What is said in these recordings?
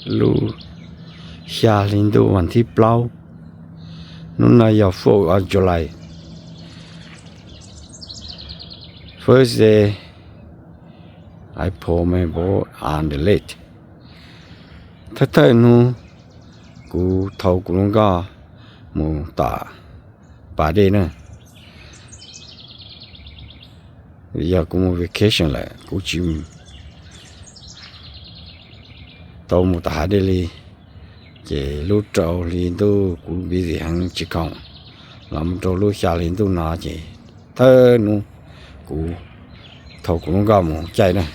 Lub xya hli ntuj vas thib plaub, hnub no yog four of July, first day April, May, April, and late. Thawj thawj hnub kuv thau kuv lub nkoj mus tom pas dej na. Yog kuv mus vacation lawm kuv tsis tau mus tom hav dej li, ces lub rau hli ntuj kuv busy heev tsis khoom, los mus rau lub xya hli ntuj no ces thawj hnub kuv thau kuv lub nkoj mus caij na,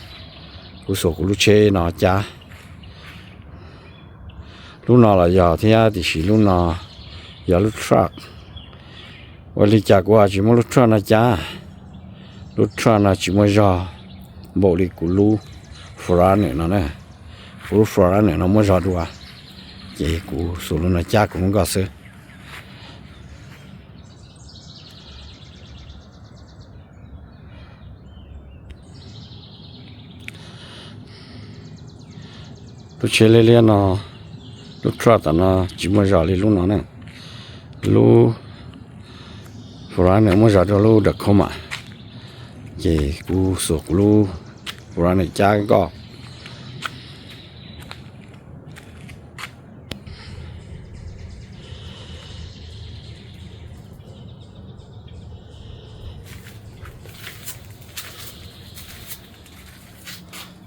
kuv xuas kuv lub tsheb no cab. Lub no los yog thiab tiam sis lub no yog lub truck. Ua li cas kuv tsis muab lub truck no cab? Lub truck no tsis muaj zog npaum li kuv lub Forerunner no na. Kuv lub Forerunner no muaj zog dua, ces kuv xuas lub no cab kuv lub nkoj xwb. Lub tsheb liab liab no, lub truck tom no tsis muaj zog li lub no na. Lub Forerunner muaj zog dua lub Tacoma, ces kuv xuas kuv lub Forerunner cab nkoj.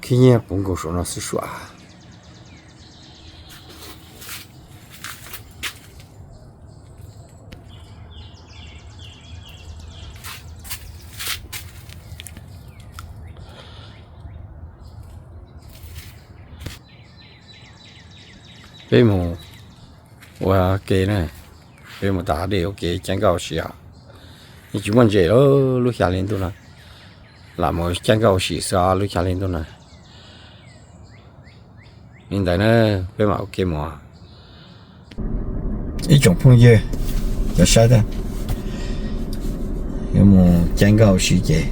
Khib nyiab puv nkaus saum no xwb suav. Peb mus ua ke na, peb mus tom hav dej ua ke caij nkoj ua si os. Yeej tsis muaj ntses lub xya hli ntuj no, lam mus caij nkoj ua si xwb os lub xya hli ntuj no. Li ntawd na, peb mam ua ke mus. Ib tsoom phooj ywg, cov saib, yuav mus caij nkoj ua si ces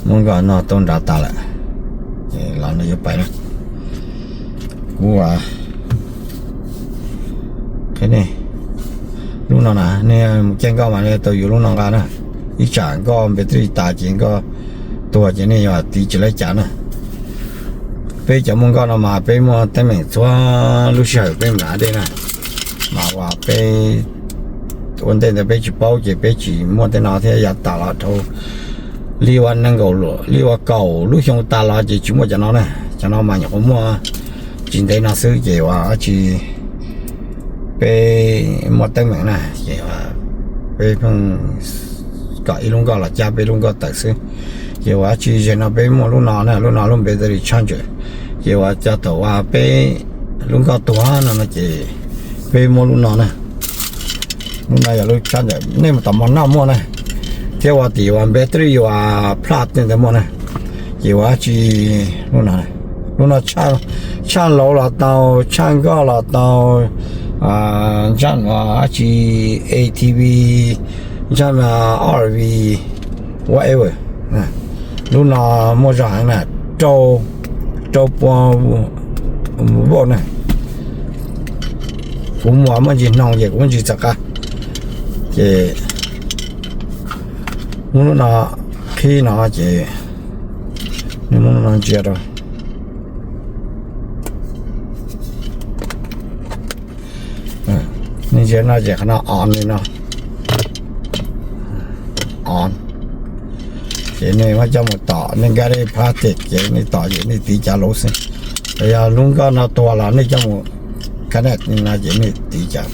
muab nkoj no tau nrad tas lawm, los no yuav pais na. Kuv qhia nej, lub no na, nej mus caij nkoj mas nej tau yuav lub no nqa na. Ib tsam nkoj battery tas ces nkoj tuag ces nej yuav tiv tsis laib cav na. Peb cov muaj nkoj no mas peb muaj teeb meem txhua lub sij hawm peb mus hav dej na, mas uas peb ua ntej ntawd peb tsis paub ces peb tsis muaj tej no thiab. Yav tas los dhau li ua nees nkaum, li ua kaum lub xyoo tas los ces tsis muaj cov no na. Cov no mas nyuam qhuav muaj tsis ntev no xwb ces uas dab tsi peb muaj teeb meem na, ces peb pheej kom ib lub nkoj los cab peb lub nkoj tawm xwb. Ces uas dab tsi zeg no peb muaj lub no na, lub no lub battery charger, ces uas cov thaum uas peb lub nkoj tuag no no ces peb muaj lub no na. Lub no yog lub charger, nej mus tom mos noj muaj na, thiab uas tim uas battery uas plug tej ntawd muaj na. Ces uas dab tsi lub no, lub no tshaj lauv los tau, tshaj nkoj los tau, ntsaj uas dab tsi A T V, ntsaj R V, whatever. Lub no muaj zog heev na, rau, rau pua volt na. Kuv muaj muaj ntsis hnoos ces kuv muaj ntsis txav qab, ces muab lub no qhib no ces muab lub no ntsia rau. Nej ntsia no ces qhov no on li no, on, ces nej muab coj mus tom nej nkaj dej plastic ces nej tom ces nej tiv cav lauv xwb. Yog lub nkoj no tuag los nej coj mus connect li no ces nej tiv cav.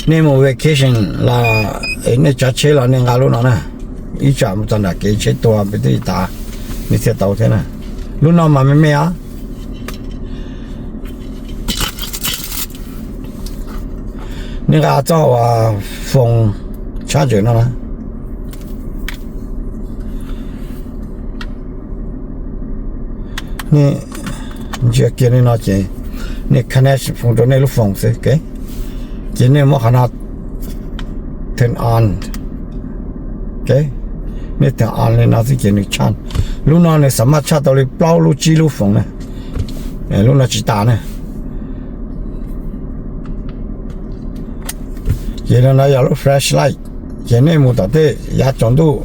Nej mus vacation los nej tsav tsheb los nej nqa lub no na, ib tsam mus txog nram kev tsheb tuag peb twb tas, nej thiaj tau thiab na. Lub no mas me me os. Nej nqa txoj uas foos charger no na, nej ntsia kiag li no ces nej connect foos rau nej lub foos xwb, ces nej muab qhov no turn on, nej turn on li no xwb ces nws tshaj, Lub no nws xam maj tshaj tau li plaub lub tsib lub foom na. Lub no tsis tas na. Ces no yog lub flashlight, ces nej mus tom tej yav tsaus ntuj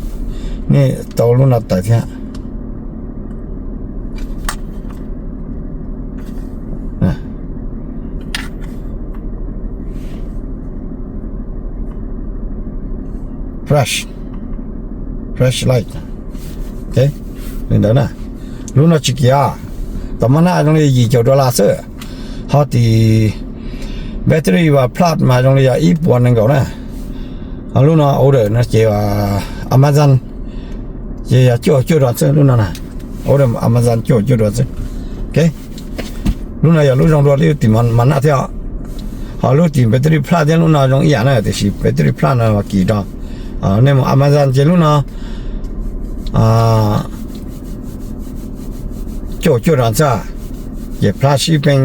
nej tau lub no tawm thiab. Flash, flashlight. Li ntawd na. Lub no tsis kiv, tom maj naj zoo li yim caum dollar xwb. Ho tim battery và plug mas zoo li yog ib puas nees nkaum na. Ho lub no order no ces Amazon, ces yog cuaj cuaj dollar xwb lub no na. Order Amazon cuaj cuaj dollar xwb. Lub no yog lub zoo dua li tim maj naj thiab. Ho lub tim battery plug thiab lub no zoo ib yam na, tiam sis battery plug no kiv rau. Nej mus Amazon ces lub no cuaj cuaj dollar xwb, ces plug shipping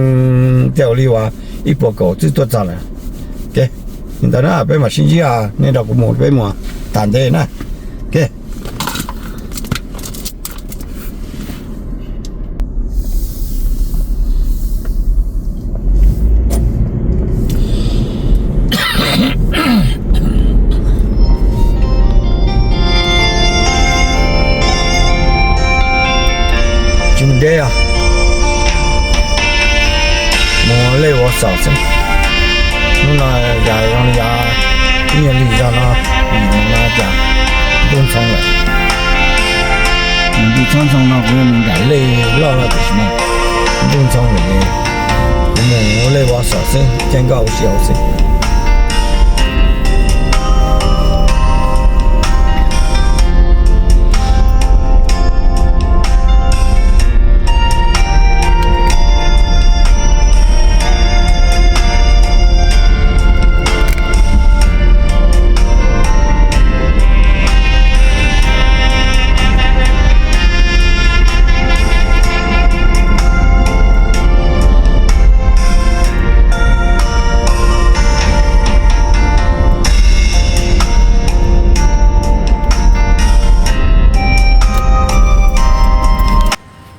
thiaj li uas ib puas kaum twb tuaj txog lawm. Li ntawd na peb mam sib ntsib, nej nrog kuv mus peb mus tas ntev na. Tsis mus deb os, mus lej ua xom xwb. Hnub no yog zoo li yog ib nyuag lig zog no, mus no cas ntuj ntxhoo lawm. Mus ntuj txhob ntxhoo no kuv yuav mus nram lej loj loj tiam sis mas ntuj ntxhoo lawm, kuv mus ua lej ua xom xwb, caij nkoj ua si hauv xwb.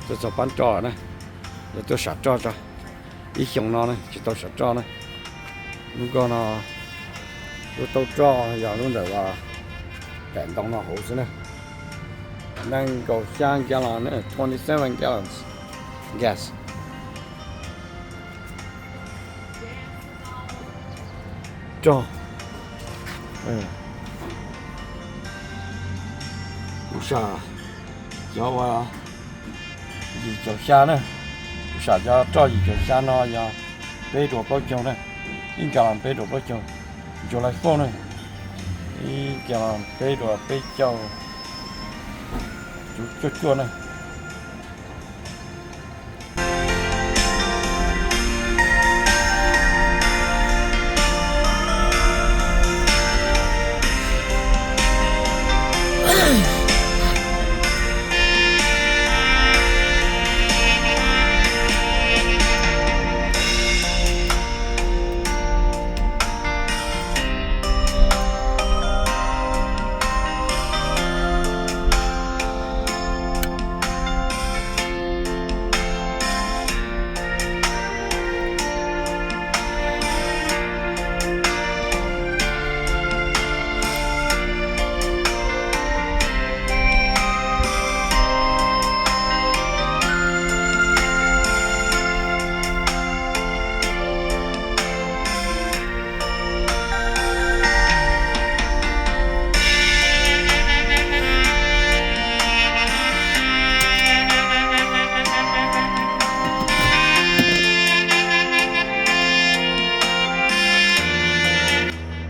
Tuaj txog pab roj na, yog tuaj sam roj tso. Ib xyoo no na tsis tau sam roj na. Lub nkoj no, lub taub roj yog lub ntawm uas pem ntoo no hauv xwb na. Nees nkaum xya gallon, twenty seven gallons gas. Roj, kuv sam cov uas yim caum xya na, kuv sam cov roj yim caum xya no yog peb rau plaub caug na, ib gallon peb rau plaub caug. July four na, ib gallon peb rau peb caug cuaj cuaj na.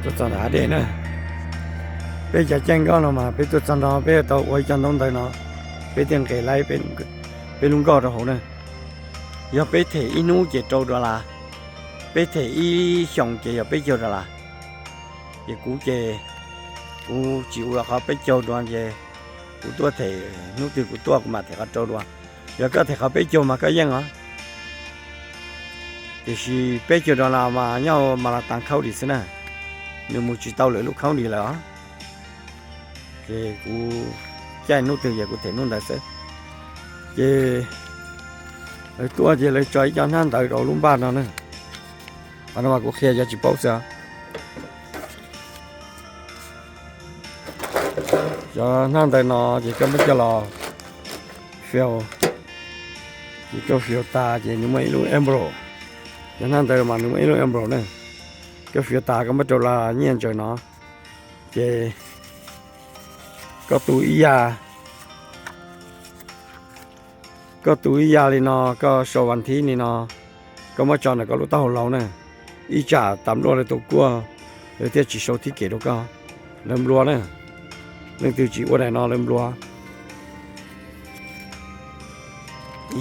Tuaj txog ntawm hav dej na, peb cov caij nkoj no mas peb tuaj txog no peb yuav tau ua ib co ntaub ntawv no, peb thiaj nqes laib peb lub nkoj rau hauv na. Yog peb them ib hnub ces rau dollar, peb them ib xyoos ces yog peb caug dollar. Ces kuv ces kuv tsis ua qhov peb caug dua ces kuv tuaj them, hnub twg kuv tuaj kuv mam them qhov rau dua. Yog koj them qhov peb caug mas koj yeej os. Tiam sis peb caug dollar mas nyob Manhattan County xwb na, nws mus tsis tau lwm lub county lawm os. Ces kuv caij hnub twg ces kuv them hnub ntawd xwb. Ces lawv tuaj ces lawv tso ib co hnab ntawv rau lub npaj no na. Qhov no mas kuv qhia cov tsis paub xwb. Cov hnab ntawv no ces koj muab coj los fill, ces koj fill tas ces nws muaj ib lub envelope. Cov hnab ntawv mas nws muaj ib lub envelope na. Koj fill tas koj muab rau lub nyiaj ntsaws no, ces koj tu ib yam, koj tu ib yam li no, koj sau vas thib li no, koj muab tso ntawm koj lub taub hau laug na. Ib tsam tas luaj lawv tau kuaj, lawv thiaj tsis sau thib kem rau koj, lawv nplua na. Leej twg tsis ua daim no lawv nplua.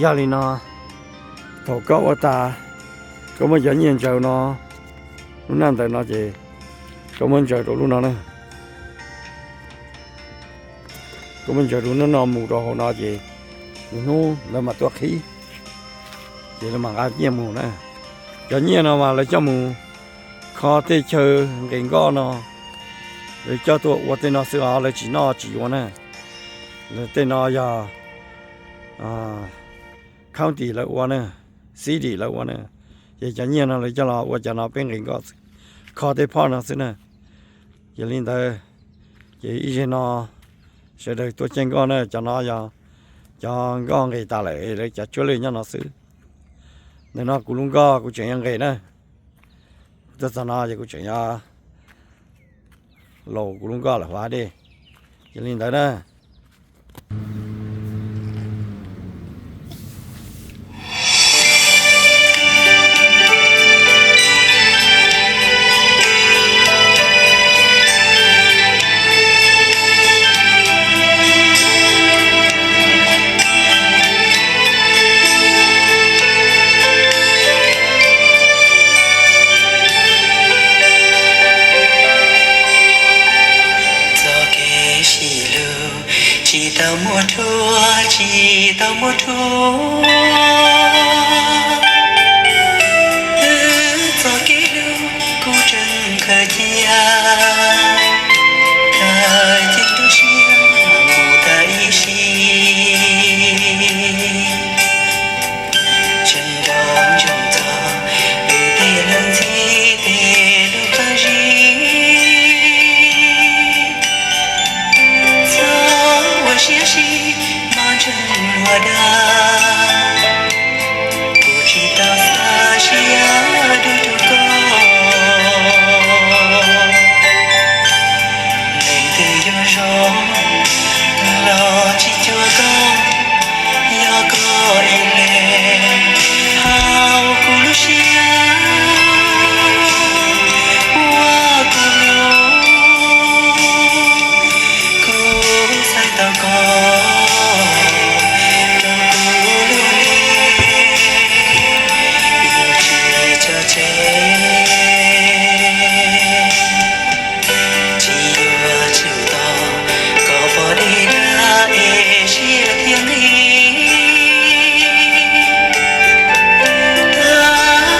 Yog li no, thaum koj ua tas, koj muab cov nyiaj ntsaws no, lub hnab ntawv no ces koj muab ntsaws rau lub no na. Koj muab ntsaws rau lub no mus rau hauv no ces hnub lawv mam tuaj qhib, ces lawv mam nqa nyiaj mus na. Cov nyiaj no mas lawv coj mus kho tej chaw nqis nkoj no, lawv coj tuaj ua tej no xwb os, lawv tsis noj tsis yuav na. Lawv tej no yog county lawv ua na, city lawv ua na. Ces cov nyiaj no lawv coj los ua cov no peb nqis nkoj, kho tej phoj no xwb na. Yog li ntawd, ces ib zaug no sawv daws tuaj caij nkoj na, cov no yog cov nkoj nqis tas lawm, lawv cov tsuab lwj nyob no xwb. Ntawm no kuv lub nkoj kuv tseem yuav nqis na. Tuaj txog no ces kuv tseem yuav laus kuv lub nkoj lawm hauv hav dej. Yog li ntawd na. Txoj kev sib hlub tsis tau muaj rhuav, tsis tau muaj rhuav. Wb txoj kev hlub kuj tseem khaws cia, khaws cia tu siab mus tas ib sim. Tseem nco ntsoov txog wb tej lub ntxhi, tej lub qab zib. Txhob ua siab sib mob ntseeg luag dag, kuv tsis tau xav siab dub rau koj. Leej twg yuav zoo los tsis cuag koj, yog koj ib leeg hauv kuv lub siab, ua kuv hlub. Kuv xaiv tau koj rau kuv lub neej, yuav tsis tso tseg. Tsis yuav tsum tos kom pom dej dab es siab thiaj nqig.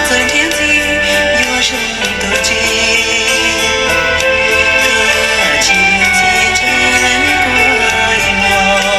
Thov txawm nrhiav ntxiv yuav zoo tus tseg, koj tsis yuav txiv ntseeg kuv ib hmos.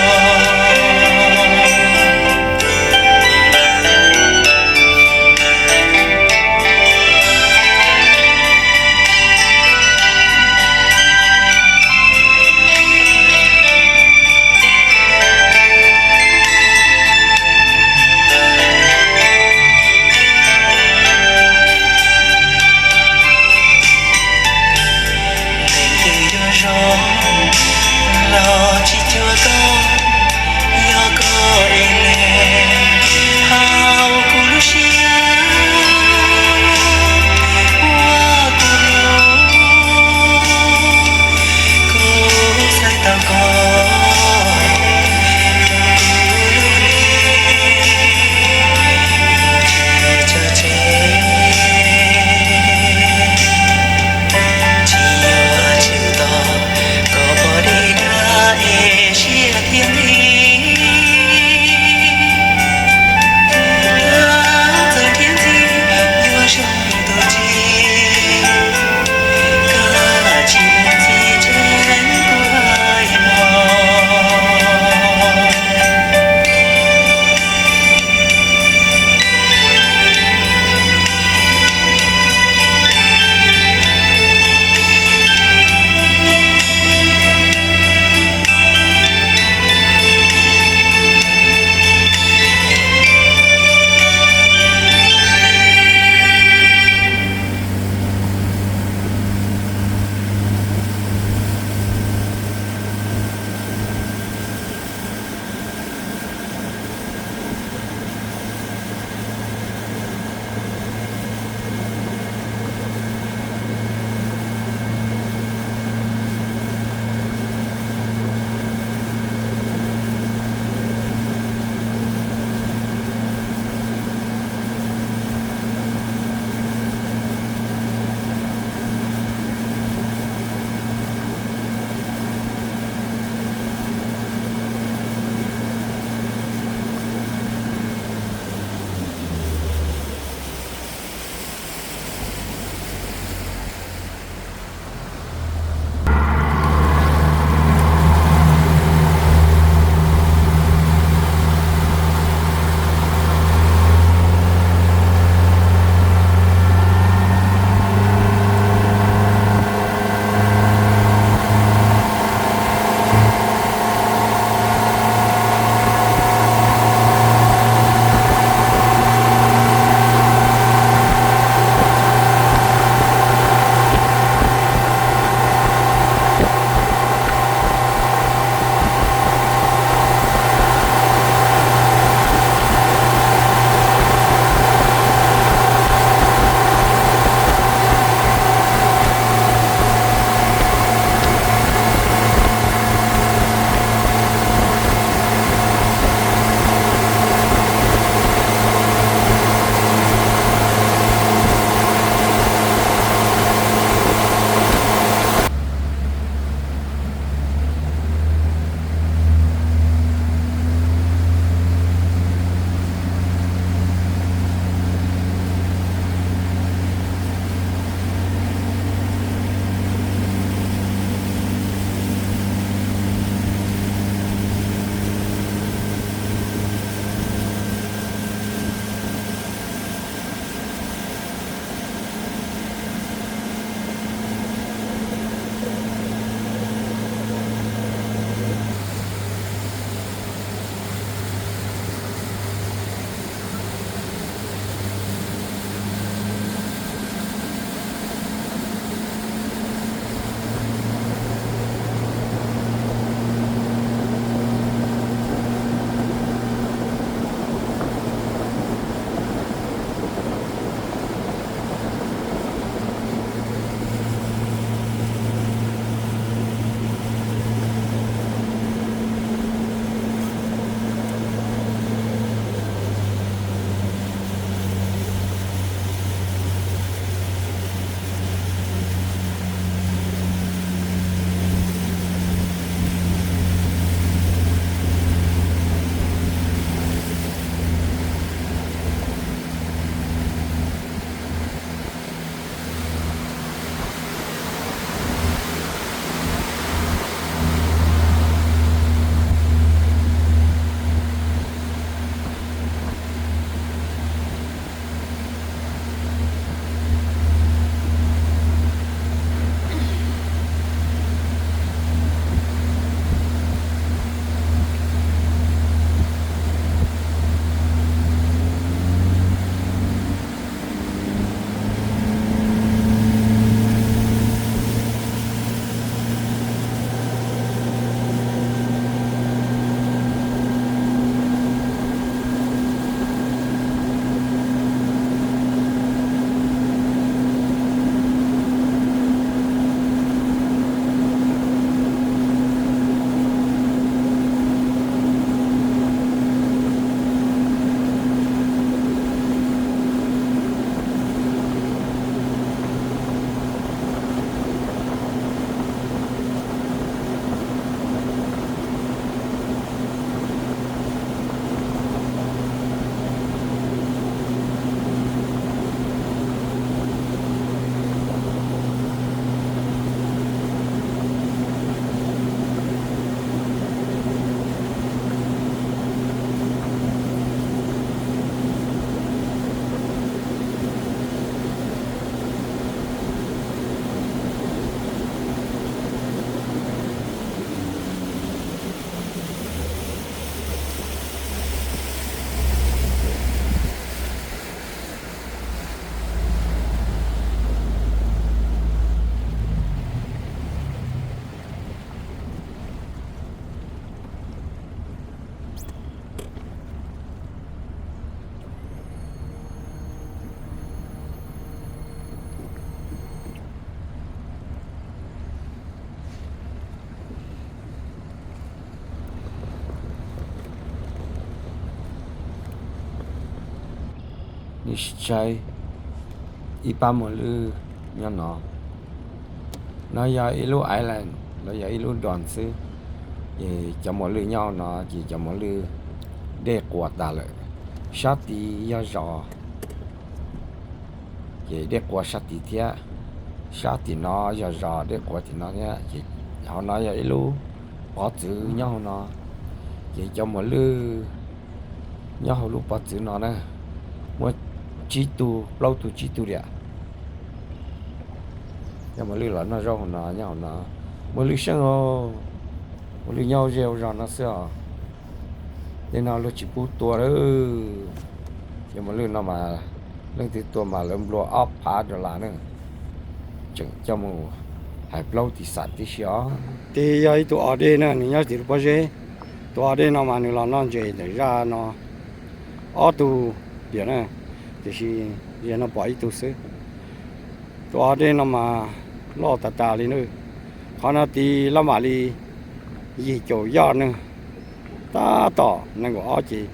Nej sim saib ib pab muas lwj nyob no. No yog ib lub island los yog ib lub dom xwb, ces cov muas lwj nyob hauv no ces cov muas lwj dej quas tas lawm. Sab tid yog zos, ces dej quas sab tid thiab. Sab tim no yog zos, dej quas tim no thiab. Ces hauv no yog ib lub pov txwv nyob hauv no, ces cov muas lwj nyob hauv lub pov txwv no na, muaj tsib tug, plaub tug tsib tug diam. Cov muas lwj los noj zaub hauv no nyob hauv no. Muas lwj seej os, muas lwj nyob hauv zej hauv zos no xwb os. Tej no luag tsis pub tua lawm. Cov muas lwj no mas leej twg tua mas lawv nplua ob phav dollar na. Tseem coj mus hais plaub tis xam tib si os. Tig yog ib tug os dej na, nws nyob tim lub pob zeb. Tus os dej no mas nws los noj ntses ntawm zaj no ob tug diam na, tiam sis yam no pom ib tug xwb. Tus os dej no mas loj tas tas li na. Qhov no tig laj mam li yim caum yoj neeg, tab tom nees nkaum ob ces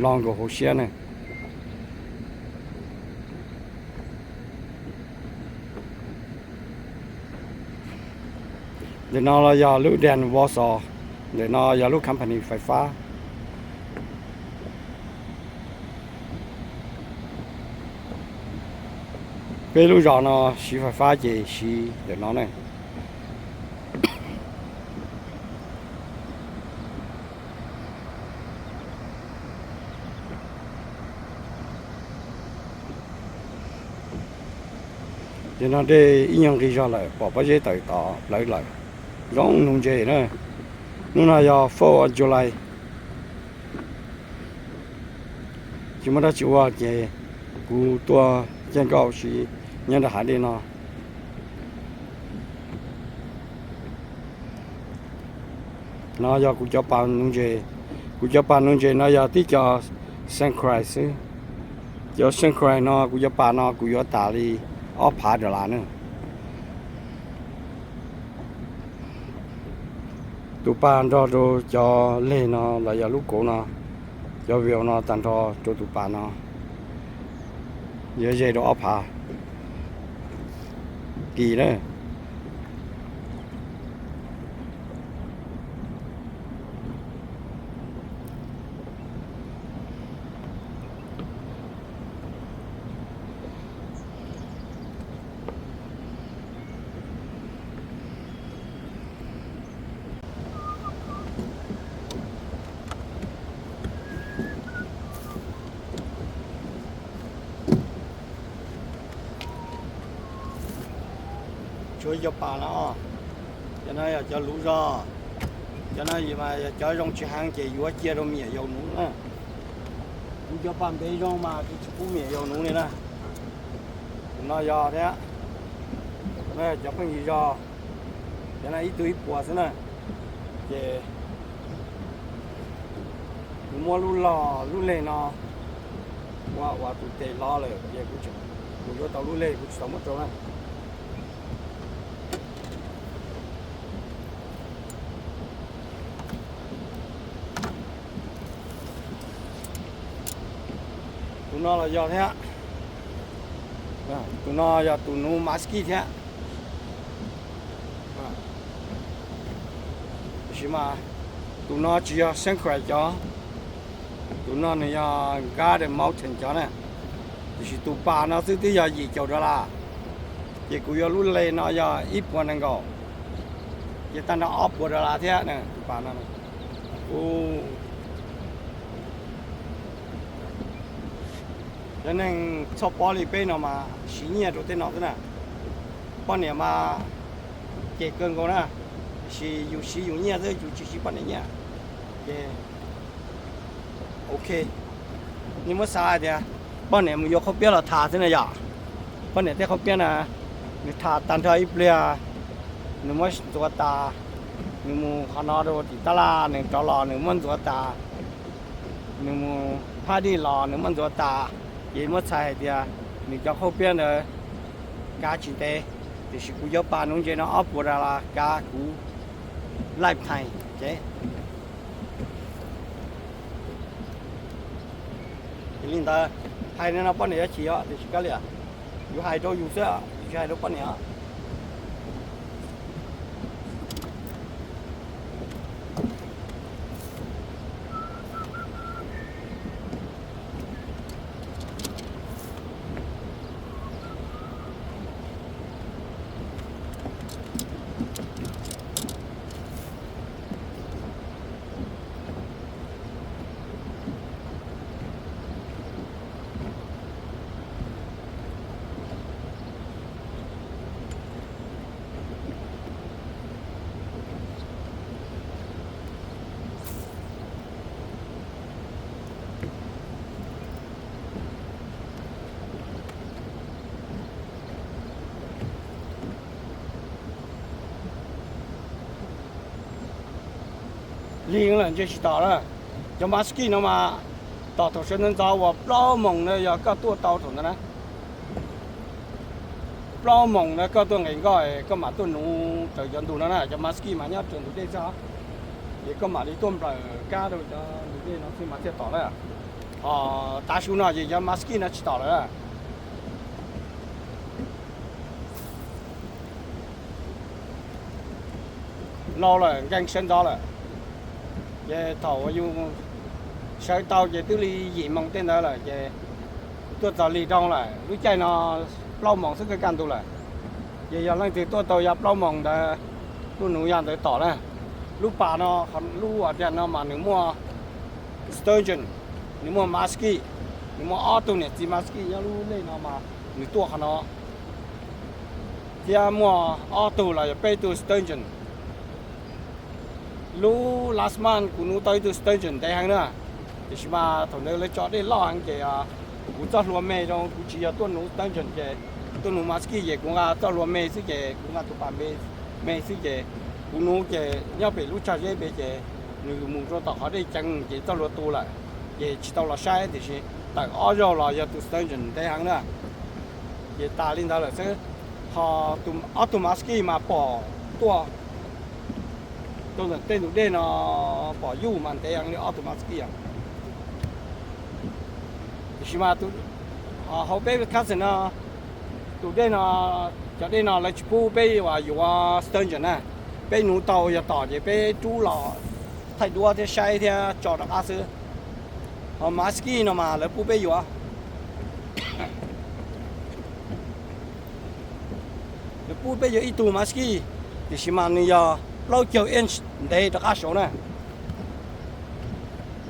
loj nkaus hauv siab na. Ntawm no los yog lub dam Wausau, ntawm no yog lub company fais fab. Peb lub zos no siv fais fab ces siv ntawm no ne. Ces no dej ib nyuag nqis zog lawm, pom pob zeb tawm tod plawv lawm, zoo nuv ntses na. Hnub no yog four of July, tsis muaj dab tsi ua ces kuv tuaj caij nkauj si nyob nram hav dej no. No yog kuv cov pas nuv ntses. Kuv cov pas nuv ntses no yog tib co Sainsbury xwb. Cov Sainsbury no kuv cov pas no kuv yuav tas li ob phav dollar na. Tus pas nrog rau cov leg no los yog lub kauv no, cov view no tag nrho rau tus pas no, yuav ze rau ob phav kis na. Tshuav cov pas no, cov no yog cov luv zog, cov no mas yog cov zoo tsis heev ces yuav cia rau me nyuam yaus nuv na. Kuv cov pas ntev zoo mas kuv tsis pub me nyuam yaus nuv li na. No yog thiab, no yog cov pheej yig zog, cov no ib tug ib puas xwb na. Ces kuv muab lub log lub leg no ua ua tus tes lov lawm ces kuv yuav tau lub leg kuv tsis tau muab rau na. Tus no los yog thiab. Tus no yog tus nuv maskij thiab. Tiam sis mas tus no tsis yog Sainsbury cov, tus no nws yog Garden Mountain cov na. Tiam sis tus pas no xwb twb yog yim caum dollar, ces kuv yuav lub leg no yog ib puas nees nkaum, ces tag nrho ob puas dollar thiab tus pas no. Cov neeg txhoj pob li peb no mas siv nyiaj rau tej no xwb na. Poj niam mas cem kawg nkaus na, tiam sis yus siv yus nyiaj xwb, yus tsis siv poj niam nyiaj. Ces ok, nej muab xav hais tias poj niam mus yuav qhaub piab los tham xwb na yom. Poj niam tej qhaub piab na, nws tham tag nrho ib pliag, nws muab ntxuav tas, nws mus qhov no rau tim tab laj, nws rov los nws muab ntxuav tas, nws mus phab dij los nws muab ntxuav tas, ces muab txhais hais tias nws cov qhaub piab ntawd kav tsis ntev. Tiam sis kuv cov pas nuv ntses no ob puas dollar kav kuv lifetime ces li ntawd. Hais no no poj niam yuav chim os, tiam sis kav liam, yus hais rau yus xwb, tsis hais rau poj niam. Lig lawm ntshe tsis tom lawm. Cov Maskis no mas tom thaum sawv ntxov ntxov uas plaub moos na yog koj tuaj tau thaum ntawd na. Plaub moos na koj tuaj nqis nkoj koj mam tuaj nuv raws cov ntug no na, cov Maskis mas nyob raws ntug dej xwb os. Ces koj mam li tuaj nplawm kab rau cov ntug dej no xwb mas thiaj tom na. Ho tav su no ces cov Maskis no tsis tom lawm. Laus lawm, nkees sawv ntxov lawm. Ces thaum yus sawv tau ces twb li yim moos tej ntawd lawm ces tuaj txog Lig Doo lawm, lub caij no plaub moos xwb kaj kaj ntug lawm. Ces yog leej twg tuaj tau yav plaub moos ntawd tuaj nuv yav ntawd tom na. Lub pas no, lub as dias no mas nws muaj sturgeon, nws muaj Maskis, nws muaj ob tug niam txiv Maskis nyob lub lej no mas nws tuaj qhov no. Thiab muaj ob tug los yog peb tug sturgeon. Lub last month kuv nuv tau ib tug sturgeon ntev heev na, tiam sis mas thaum ntawd lawv tso dej loj heev ces kuv txoj hlua me rau, kuv tsis yog tuaj nuv sturgeon ces tuaj nuv Maskis ces kuv nqa txoj hlua me xwb ces kuv nqa tus pas me xwb ces kuv nuv ces nyob pem lub tsag zeb pem ces nws mus rau tom qhov dej ceev ces txoj hlua tu lawm, ces tsis tau los saib tiam sis tawm ob zaug los yog tus sturgeon ntev heev na. Ces tas li ntawd lawm xwb. Ho ob tug Maskis mas pom tuaj rau ntawm tej ntug dej no, pom yuj mas ntev heev li ob tug Maskis. Tiam sis mas hauv peb cousin no, tus dej no, cov dej no lawv tsis pub peb uas yuav sturgeon na. Peb nuv tau yog tom ces peb rub los thaij duab thiab saib thiab tso rov qab xwb. Ho Maskis no mas lawv pub peb yuav, lawv pub peb yuav ib tug Maskis, tiam sis mas nws yog plaub caug inch ntev rov qab saud na.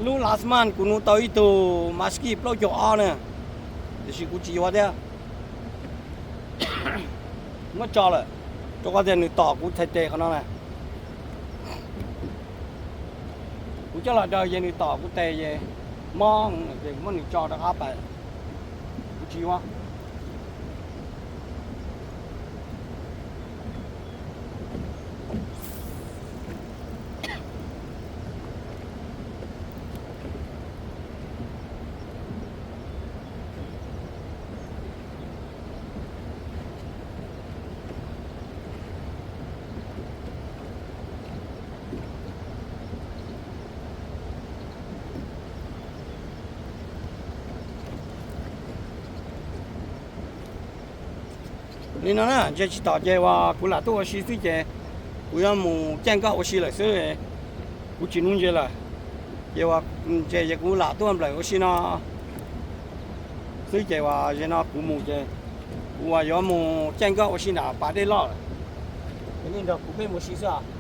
Lub last month kuv nuv tau ib tug Maskis plaub caug ob na, tiam sis kuv tsis yuav thiab. Muab tso lawm, rau qhov tias nws tom kuv txhais tes qhov no na. Kuv coj los daws ces nws tom kuv tes ces mob, ces muab nws tso rov qab pais. Kuv tsis yuav. Li no na, ntshe tsis tom ces uas kuv lam tuaj ua si xwb ces kuv yuav mus caij nkoj ua si lawm xwb. Kuv tsis nuv ntses lawm, ces ua ntses ces kuv lam tuaj nplawm ua si no xwb ces uas zaum no kuv mus ces kuv uas yuav mus caij nkoj ua si nram pas dej loj lawm. Ces nej nrog kuv peb mus ua si xwb os.